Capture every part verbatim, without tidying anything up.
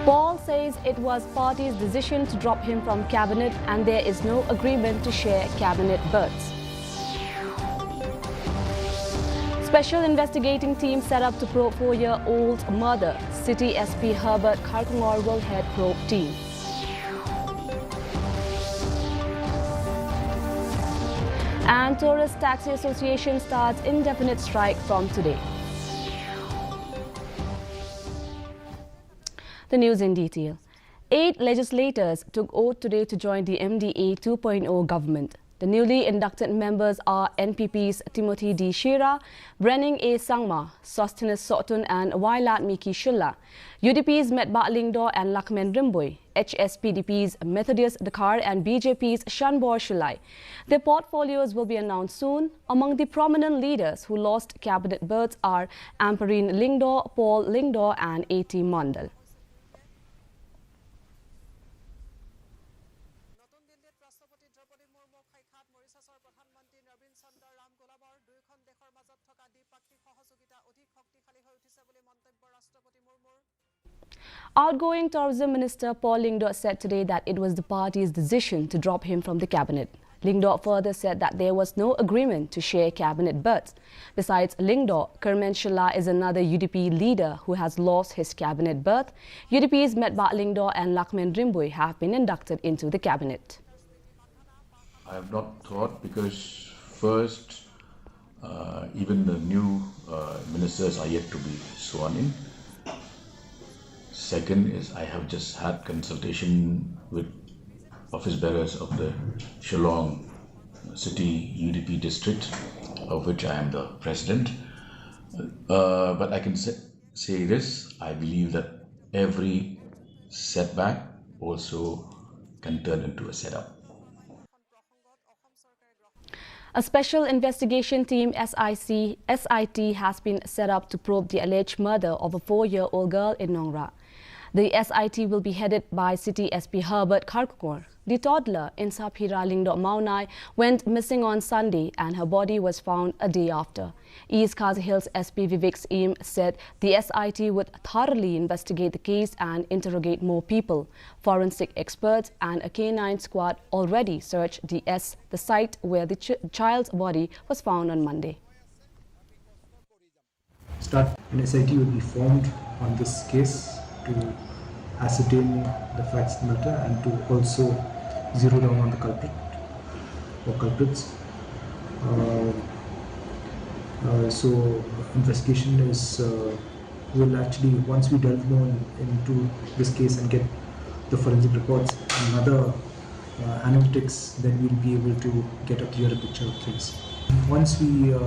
Paul says it was party's decision to drop him from cabinet and there is no agreement to share cabinet berths. Special investigating team set up to probe four-year-old murder. City S P Herbert Kharkongor will head probe team. And Tourist Taxi Association starts indefinite strike from today. The news in detail. Eight legislators took oath today to join the M D A two point oh government. The newly inducted members are N P P's Timothy D Shira, Brenning A Sangma, Sosthenes Sohtun and Wailadmiki Shylla, U D P's Metbah Lyngdoh and Lahkmen Rymbui, H S P D P's Methodius Dkhar and B J P's Shanbor Shylla. Their portfolios will be announced soon. Among the prominent leaders who lost cabinet berths are Ampareen Lyngdoh, Paul Lyngdoh and A T Mondal. নতুন দিল্লীত ৰাষ্ট্ৰপতি দ্ৰৌপদী মুৰ্মুক সাক্ষাৎ মৰিছাছৰ প্ৰধানমন্ত্ৰী নবীন চন্দ্ৰ ৰাম গোলাবৰ। দুয়োখন দেশৰ মাজত থকা দ্বিপাক্ষিক সহযোগিতা অধিক শক্তিশালী হৈ উঠিছে বুলি মন্তব্য ৰাষ্ট্ৰপতি মুৰ্মুৰ। Outgoing Tourism Minister Paul Lyngdoh said today that it was the party's decision to drop him from the cabinet. Lyngdoh further said that there was no agreement to share cabinet berths. Besides Lyngdoh, Kyrmen Shylla is another U D P leader who has lost his cabinet berth. U D P's Metbah Lyngdoh and Lahkmen Rymbui have been inducted into the cabinet. I have not thought because first, uh, even the new uh, ministers are yet to be sworn in. Second is I have just had consultation with office bearers of the Shillong City U D P district, of which I am the president. Uh, but I can say, say this, I believe that every setback also can turn into a setup. A special investigation team, S I C, S I T, has been set up to probe the alleged murder of a four-year-old girl in Nongrah. The S I T will be headed by City S P Herbert Kharkongor. The toddler, Insaphira Lyngdoh Mawnai, went missing on Sunday and her body was found a day after. East Khasi Hills S P Vivek Syiem said the S I T would thoroughly investigate the case and interrogate more people. Forensic experts and a K nine squad already searched the S, the site where the ch- child's body was found on Monday. Start an S I T will be formed on this case to ascertain the facts of the matter and to also zero down on the culprit or culprits. Uh, uh, so investigation is uh, will actually, once we delve more in, into this case and get the forensic reports and other uh, analytics, then we'll be able to get a clearer picture of things. Once we uh,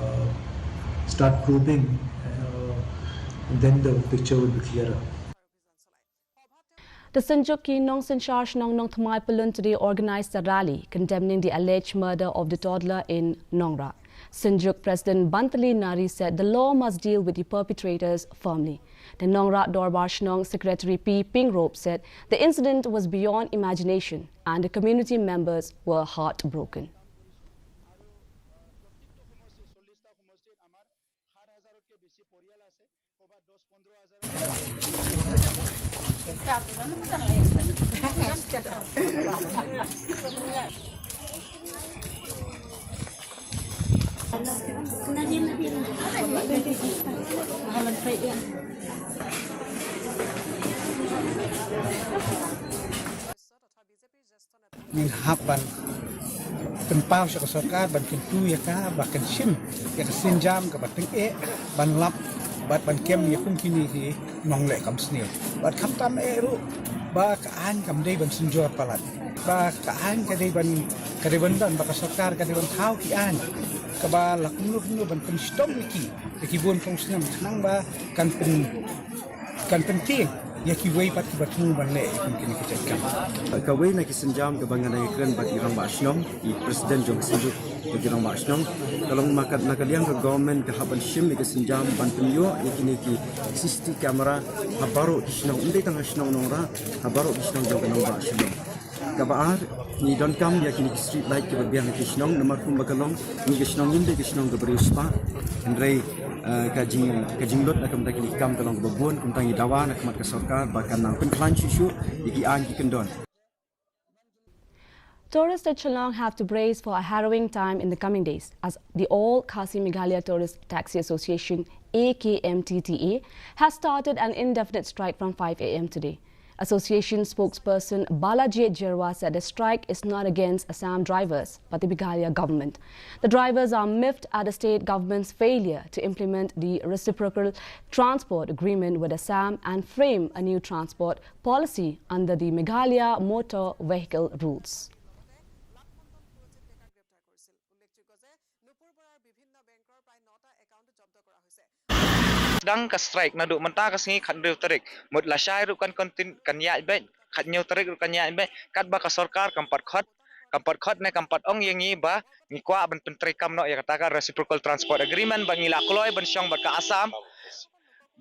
uh, start probing, uh, then the picture will be clearer. The Synjuk ki Nongsynshar Shnong Nongthymmai Pyllun today organized a rally condemning the alleged murder of the toddler in Nongrah. Synjuk President Bantali Nari said the law must deal with the perpetrators firmly. The Nongrah Dorbar Shnong Secretary P Pingrop said the incident was beyond imagination and the community members were heartbroken. Ngin hap ban pynpaw sha ka sorkar ban kyntu ïa ka ba kan shim ïa ka sienjam kaba tyngeh ban lap bad ban kem ïa kum kine ki nongleh kam sniew. Bad khamtam eh ruh ba ka aiñ kam dei ban synjor palat, ba ka aiñ ka dei ban, ka dei ban don, ba ka sorkar ka dei ban thaw ki aiñ kaba la kumno kumno ban pynshitom ïa ki, ïa ki bun kong snem khnang ba kan pyn kan pyntieng ïa kiwei pat kiba thmu ban leh ïa kine ki jait kam. Kawei na ki sienjam kaba nga dang ïakren bad i rangbah shnong, i president jong ka synjuk jong ki rangbah shnong, ka long ma ka, na ka liang ka government ka hap ban shim ïa ki sienjam ban pynïoh ïa kine ki C C T V camera ha baroh ki shnong, ym dei tang ha shnong Nongrah, ha baroh ki shnong jong ka rangbah shnong. Kaba ar, ngi donkam ïa kine ki street light kiba biang ha ki shnong, namar kumba ka long, ngi ka shnong ngim dei ka shnong kaba riewspah. Hynrei Uh, ka jing ka jinglut na ka bynta ki kam ka long kaba bun, ka bynta ngi dawa na ka mat ka sorkar ba kan nang pynkhlaiñ shuh shuh ïa ki aiñ ki kyndon. Tourists at Shillong have to brace for a harrowing time in the coming days, as the All Khasi Meghalaya Tourist Taxi Association, A K M T T A, has started an indefinite strike from five a m today. Association spokesperson Balaji Jyrwa said the strike is not against Assam drivers, but the Meghalaya government. The drivers are miffed at the state government's failure to implement the reciprocal transport agreement with Assam and frame a new transport policy under the Meghalaya Motor Vehicle Rules. Dang ka strike naduh mynta ka sngi khathynriew tarik. Mut lashai ruh kan kontin kan ïaid beit, khathynñiew tarik ruh kan ïaid beit. Katba ka sorkar kam pat khot, kam pat khot ne kam pat ong ïa ngi ba ngi kwah ban pyntreikam noh ïa kata ka reciprocal transport agreement ba ngi la kloi ban shong bad ka Assam.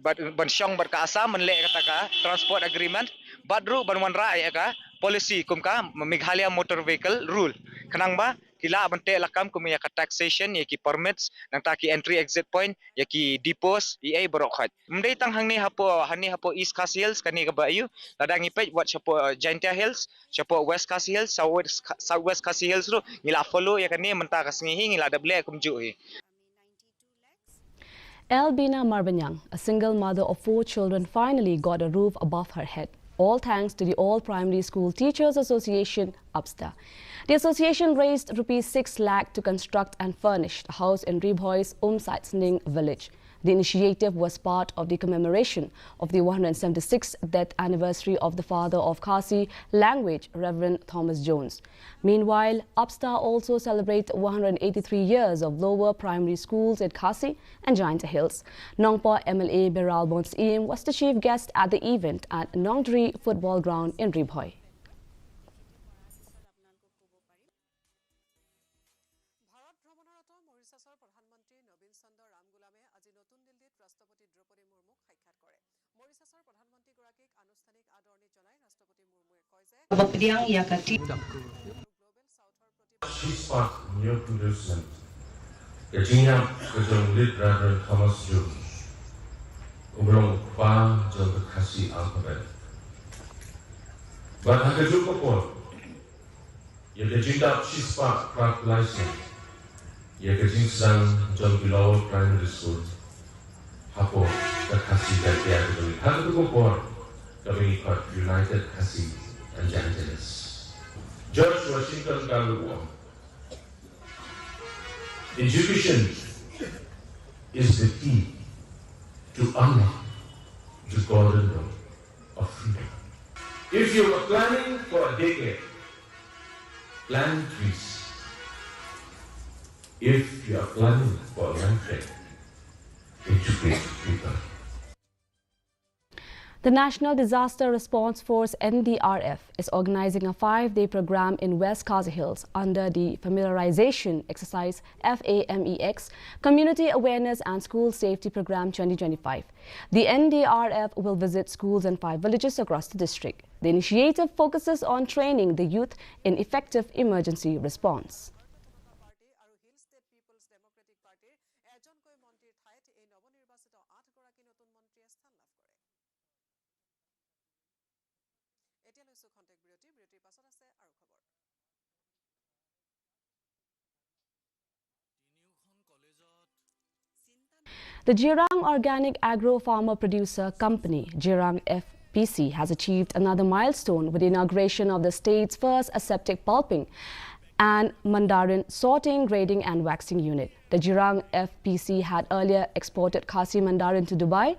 Bad ban shong bad ka Assam ban leh kata ka transport agreement. Bad ruh ban wanrah ïa ka policy kum ka Meghalaya Motor Vehicle Rule. Khnang ba ki lah ban teh lakam kum ïa ka taxation, ïa ki permits, nangta ki entry exit point, ïa ki depots, ïa ei baroh khoit. Ym dei tang hangne hapoh, hangne hapoh East Khasi Hills, kane kaba aiu, lada ngi peit wat shapoh, uh, Jaintia Hills, shapoh West Khasi Hills, South West, South West Khasi Hills ruh, ngi la follow ïa kane mynta ka sngi hi, ngi la dep leh kumjuh hi. Elbina Marbaniang, a single mother of four children, finally got a roof above her head, all thanks to the All Primary School Teachers Association, APSTA. The association raised rupees six lakh to construct and furnish a house in Ri Bhoi's Umsait Sning village. The initiative was part of the commemoration of the one hundred seventy-sixth death anniversary of the father of Khasi language, Reverend Thomas Jones. Meanwhile, APSTA also celebrate one hundred eighty-three years of lower primary schools at Khasi and Jaintia Hills. Nongpoh M L A Biral Bon Syiem was the chief guest at the event at Nongdri Football Ground in Ri Bhoi. ভাৰত ভ্ৰমণৰত মৰিছাছৰ প্ৰধানমন্ত্ৰী নবীন চন্দ্ৰ ৰামগুলামে আজি নতুন দিল্লীত ৰাষ্ট্ৰপতি দ্ৰৌপদী মুৰ্মুক সাক্ষাৎ কৰে। মৰিছাছৰ প্ৰধানমন্ত্ৰীগৰাকীক আনুষ্ঠানিক আদৰণি জনাই ৰাষ্ট্ৰপতি মুৰ্মুৱে কয় যে Bapdiang ïa ka ti. Global Southৰ প্ৰতি Shispah hynñiewphew hynriew snem, ka jingïap ka jong u Late Reverend Thomas Jones, uba long u kpa jong ka Khasi alphabet. Bad ha kajuh ka por, ïa ka jingdap shispah phra phew lai snem, ïa ka jingsdang jong ki Lower Primary School hapoh ka Khasi Jaintia ka jong ngi. Ha kato ka por kaba ngi khot United Khasi and Jaintia Hills. George Washington Carver u ong, education is the key to unlock the golden door of freedom. If you are planning for a decade, plan in threes. If you are planning for a lifetime, integrate people. The National Disaster Response Force, N D R F, is organizing a five-day program in West Khasi Hills under the Familiarization Exercise, F A M E X, Community Awareness and School Safety Program twenty twenty-five. The N D R F will visit schools in five villages across the district. The initiative focuses on training the youth in effective emergency response. The Jirang Organic Agro Farmer Producer Company, Jirang F P C, has achieved another milestone with the inauguration of the state's first aseptic pulping and mandarin sorting, grading, and waxing unit. The Jirang F P C had earlier exported Khasi mandarin to Dubai.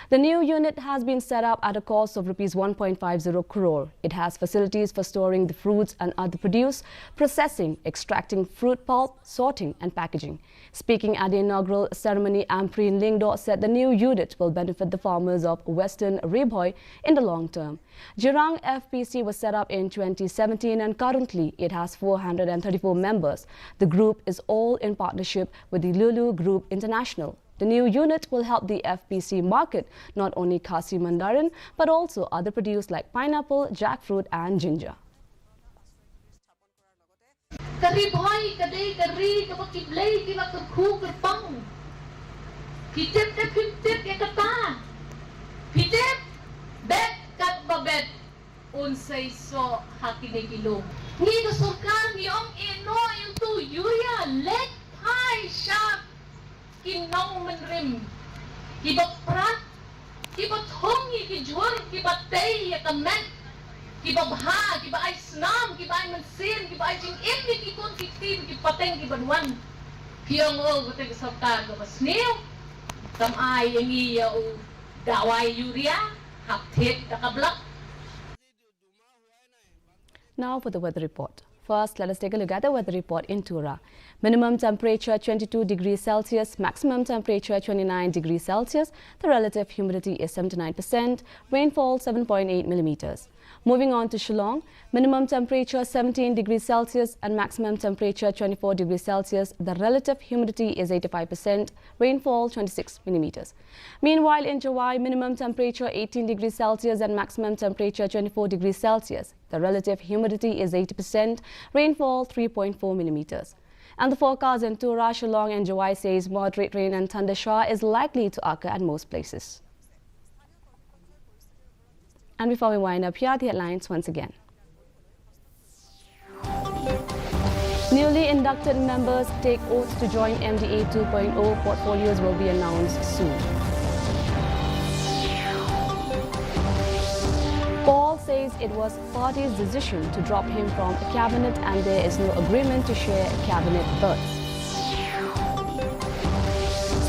The new unit has been set up at a cost of rupees one point five zero crore. It has facilities for storing the fruits and other produce, processing, extracting fruit pulp, sorting, and packaging. Speaking at the inaugural ceremony, Ampareen Lyngdoh said the new unit will benefit the farmers of Western Ri Bhoi in the long term. Jirang F P C was set up in twenty seventeen and currently it has four hundred and thirty-four members. The group is all in partnership with the Lulu Group International. The new unit will help the F P C market not only Khasi mandarin but also other produce like pineapple, jackfruit and ginger. Ka Ri Bhoi ka dei ka ri kaba ki Blei ki la kyrkhu kyrpang. Phi tip te phim tip ïa kata. Phi tip, bet kat ba bet un seisoh ha kine ki lum. Ngi ka sorkar ngi ong ïa no ïa uto urea leit phai sha ki nongmynrim kiba prat, kiba thung ïa ki jhur, kiba tei ïa ka met, kiba bha, kiba ai snam, kiba ai mynsiem, kiba ai jingim ïa ki khun ki kti, ki pateng kiba wan. Phi ong o kata ka sorkar kaba sniew. Kam ai ïa ngi ïa u dawai urea, hap thied da ka blak. Now for the weather report. First, let us take a look at the weather report in Tura. Minimum temperature twenty-two degrees Celsius, maximum temperature twenty-nine degrees Celsius. The relative humidity is seventy-nine percent. Rainfall seven point eight millimeters. Moving on to Shillong, minimum temperature seventeen degrees Celsius and maximum temperature twenty-four degrees Celsius. The relative humidity is eighty-five percent. Rainfall twenty-six millimeters. Meanwhile, in Jowai, minimum temperature eighteen degrees Celsius and maximum temperature twenty-four degrees Celsius. The relative humidity is eighty percent. Rainfall three point four millimeters. And the forecast in Tura, Shillong, and Jowai says moderate rain and thunder shower is likely to occur at most places. And before we wind up, here are the headlines once again. Newly inducted members take oath to join M D A two point oh. Portfolios will be announced soon. Paul says it was party's decision to drop him from a cabinet and there is no agreement to share cabinet berths.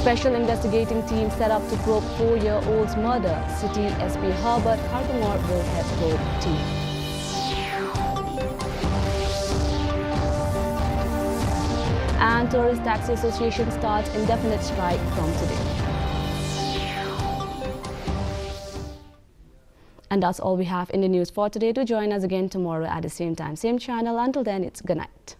Special investigating team set up to probe four-year-old's murder. City S P Herbert Kharkongor will head probe team. And Tourist Taxi Association starts indefinite strike from today. And that's all we have in the news for today. Do join us again tomorrow at the same time, same channel. Until then, it's good night.